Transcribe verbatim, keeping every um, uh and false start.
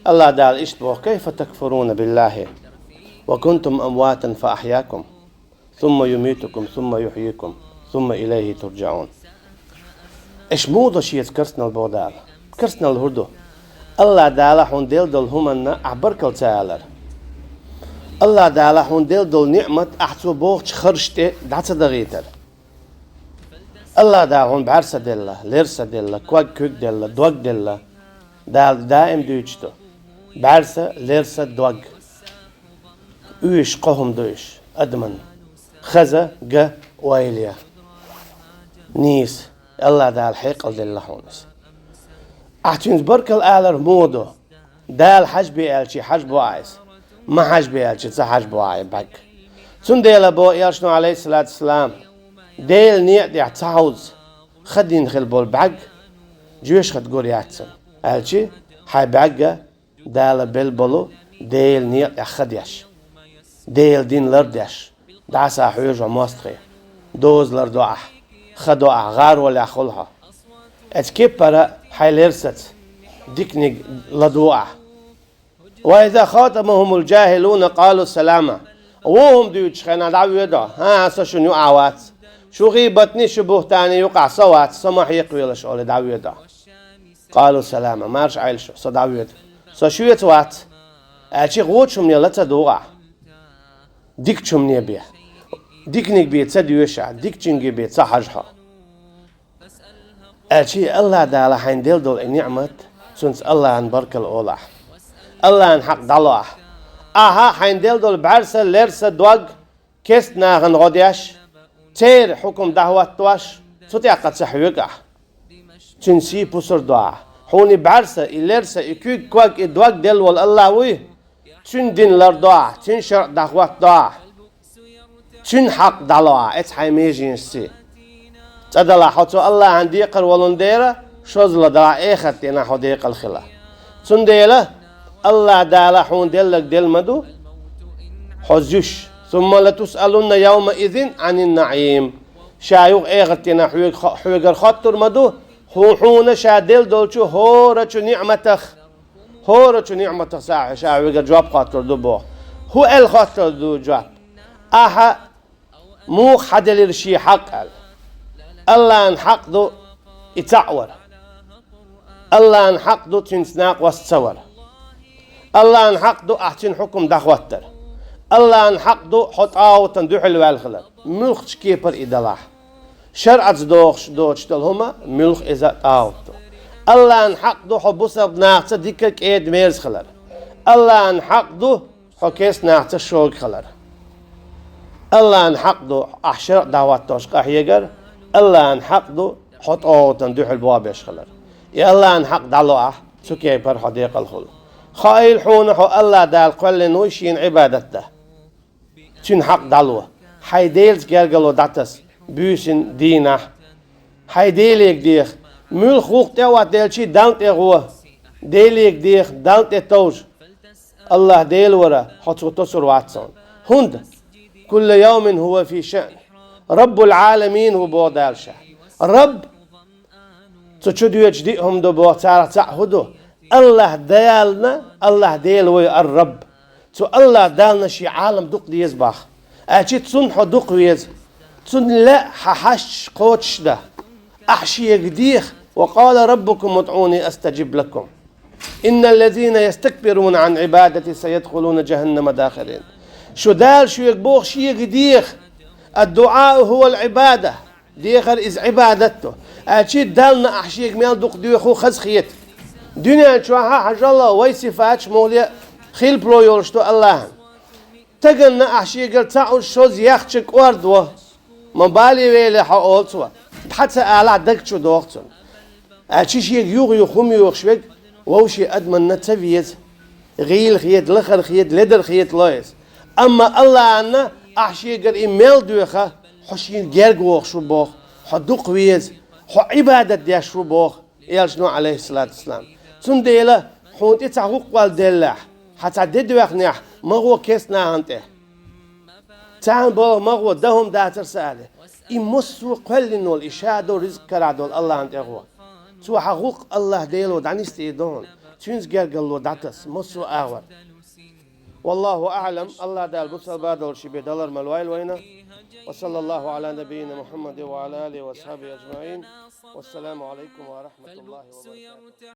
Аллах Дала иштта боху: «Кайфа такфуруна биллахи ва кунтум амватан фа ахьякум, сумма юмитукум, сумма юхьйикум, сумма илайхи турджаун». Аша муха до шеца керстанал, боху Дала? Керстанал хӀун ду? Аллах Дала хьуна делла долу хӀуманна ахь баркалла ца алар. Аллах Дала хьуна делла долу ниъмат ахь цо бохучу харжа тӀе дӀа ца дахийтар. Аллах Дала хьуна бӀаьрса делла, лерса делла, ког-куьг делла, дог делла. Дала даим дуьйцуш ду: бӀаьрса, лерса, дог. Уьш кхо хӀума ду уьш адаман: хаза, га, ойла я, нийса. Аллах Дала хьекъал делла хьуна иза. Ахь цуьнца баркалла алар муха ду? Дала хьажбе аьлчи, хьажбо ахь иза. Ма хьажбе аьлчи, ца хьажбо ахь и бӀаьрг. Цундела боху элчано, алейхиссалату вассалам, Делан некъа тӀехь ца хьовза ха дина хила болу бӀаьрг жоьжахати гур яц цунна. Аьлчи, хьайн бӀаьрга Дала белла болу Делан некъа тӀехь ха деш, Делан дин лардеш, дӀаса хьоьжу хьо мостагӀий, доза лардо ахь, ха до ахь, гӀаролехь хуьлу хьо. Оцу кеппара хьайн лерсаца диканиг ладугӀу ахь. «Ва иза хатабахумул джахилуна къалу салама». Вон хӀума дуьйцучу хенахь дӀавоьду: «ХӀан, со шуна юкъахь вац. Шу гӀийбатний, шу буьхтаний юкъахь со вац, со ма хьекхавелаш», — олий дӀавоьду. «Къалу салама», марша Ӏойла шу, со дӀавоьду. Со шуьца вац. Аьлчи вочу хӀумане ла ца дугӀу ахь. Дикачу хӀумане бе. Диканиг бен ца доьшу ахь, дикачуьнга бен ца хьажа хьо. Аьлчи Аллах Дала хьайна делла долу и ниъмат, цуьнца Аллахьан баркалла олу ахь. Аллахьан хьакъ дӀало ахь. Ахьа хьайна делла долу бӀаьрса, лерса, дог керста нахана гӀо деш, церан хьукам дӀахӀоттош, цу тӀехь ца хьоьгу ахь. Цуьнан сий пусар до ахь. Хьуна и бӀаьрса, и лерса, и куьг, ког, и дог делла волу Аллах вуй? Цуьнан дин лардо ахь, цуьнан шарӀ дӀахӀоттадо ахь. Цуьнан хьакъ дӀало ахь, эца хьайн меженаш сий. ЦӀа далахь, хьо цу Аллахьан декхар волун дера, шозза ладалахь, эхарт дийнахь хьо декъала хила. Цундела Аллах Дала хьуна деллаг делла ма ду хьо зуьйш. «Сумма латусъалунна явмаизин Ӏанин наӀим». Ша юха эхарт дийнахь хьоьга-, хьоьгара хоттур ма ду хьу-, хьуна ша делла долчу хӀорачу ниъматах. ХӀорачу ниъматах ша, ша хьоьгара жоп хоттур ду боху. ХӀун аьлла хоттур ду жоп? Ахьа муха хьан делира шен хьакъ аьлла. Аллахьан хьакъ ду и цхьаъ вар. Аллахьан хьакъ ду цуьнца накъост ца вар. Аллахьан хьакъ ду ахь цуьнан хьукам дӀахӀоттар. Аллахьан хьакъ ду хьо тӀагӀутан дуьхьал ваьлла хилар. Муьлххачу кепара и далахь. ШарӀаца дохуш доцуш долу хӀума муьлхха иза тӀагӀут ду. Аллахьан хьакъ ду хьо бусалба нахаца дика, кӀеда, мерза хилар. Аллахьан хьакъ ду хьо керста нахаца шога хилар. Аллахьан хьакъ ду ахь шарӀ дӀахӀоттош къахьегар, Аллахьан хьакъ ду хьо тӀагӀутан дуьхьал бобеш хилар. И Аллахьан хьакъ дӀало ахь, цу кепара хьо декъала хуьлу. Хаийла хьуна хьо Аллах Дала кхоьллина вуй шена Ӏибадат дан. Цуьнан хьакъ дӀало. Хьайн Делаца гергарло дӀатаса, буьйсанна, дийнахь. Хьайн Делега деха. Муьлхха гӀуллакх тӀе а ватделчий, Далла тӀе гӀо. Делега деха, Далла тӀе товжа. Аллах Дела вара, хьо цо тосур вац хьуна. ХӀунда? «Кулла явмин хӀува фи шаън». Раббул Ӏаламин ву боху Дала ша. Рабб, цу чу доьдуш диъ хӀума ду боху, царах цхьаъ хӀун ду? Аллах Дална, Аллах Дела вуй ар-Рабб. Цу Аллах Дална шен Ӏалам дукха деза боху. Аьлчи цунна хьо дукха веза. Цунна лаьа хьан хьашташ кхочушдан. Ахь шега деха: «Ва къала раббукум удӀуни астаджиб лакум. Инна ллазина ястакбируна Ӏан Ӏибадати саядхулуна джаханнама дахирин». Шу Дала шуьга боху шега деха. Ад-дуӀау хӀувал Ӏибада. Дехар иза Ӏибадат ду. Аьлчи Дална ахь шега мел дукха доьху хаза хета. Дуьнен чохь а хьажал вай сифаташ муххале а хилпало йолуш ду Аллахьан. Стаганна ахь шегара цхьаъ уьш шозза яхча кӀордо. Ма бале веле хьо олу цо. ДӀа ца алахь даг чу доху цунна. Аьлчи шега юха-юха хӀума йохуш верг вовшийн адаманна ца веза. ГӀийла хета, лахара хета, ледара хета ло иза. Амма Аллахьанна ахь шегара и мел доьху, хьо шена герга вохуш ву боху, хьо дукха веза, хьо Ӏибадат деш ву боху, элчано, алейхиссалату вассалам. Цундела хьуна тӀе цхьа гӀуллакх деллехь, хьан цхьа де доьхнехь, ма гӀо керста нахана тӀе. Царна боху ма гӀо, дан хӀума дацара сан аьлла. И массо а кхоьллина волу, и ша долу ризкъ карахь долу Аллахьана тӀе гӀо. Цо хьан гӀуллакх Аллах Дело дӀанисдийр ду хьуна. Цуьнца гергарло дӀатасса, массо а агӀор. والله أعلم, АллахӀ Дала бусалба долчу бен далар мел вайла вайна. وصلى الله على نبينا محمد وعلى آله وأصحابه أجمعين. والسلام عليكم ورحمة الله وبركاته.